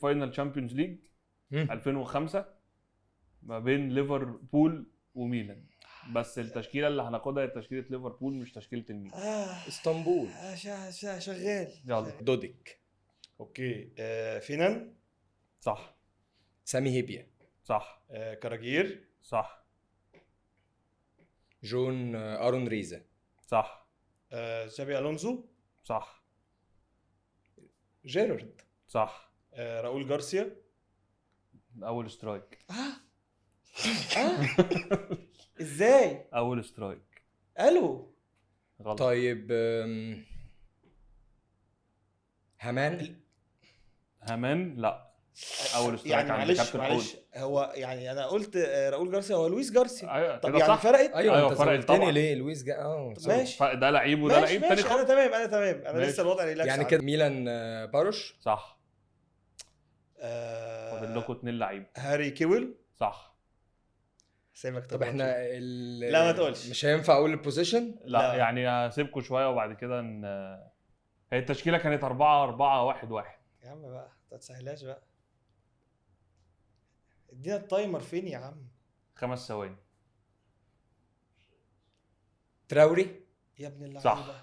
final Champions League مم. 2005 ما بين ليفربول وميلان، بس التشكيلة اللي هناخدها هي تشكيله ليفربول مش تشكيله الميلان. اسطنبول. شغال. يلا. دوديك. okay، فينان. صح. سامي هيبيا. صح. كراجير. صح. جون ارون ريزا. صح. تشابي الونزو. صح. جيرارد. صح. راؤول جارسيا. اول strike. اه ازاي؟ اول strike. الو. غلط. طيب، هامان. هامان لا، اول strike يعني عند معلش كابتن معلش، هو يعني انا قلت راؤول جارسيا هو لويس جارسيا. ايوه طب كده يعني صح. فرقت. ايوه، أيوة، انت فرقت سألتني طبعا. ليه لويس sorry. ماشي. ده لعيب وده ماشي لعيب تاني ماشي، خالص. انا تمام، انا تمام، انا ماشي. لسه الوضع relax يعني عندي. كده ميلان باروش. صح. فاضل لكم اتنين لعيب. هاري كيويل. صح. سيبك. طب احنا لا، ما تقولش. مش هينفع اقول ال position. لا، لا. يعني هسيبكم شوية وبعد كده هي التشكيلة كانت 4 4 1 1. يا عم بقى ما تسهلهاش بقى، ادينا ال timer فين يا عم؟ 5 ثواني. تراوري. يا ابن اللعيبة. صح.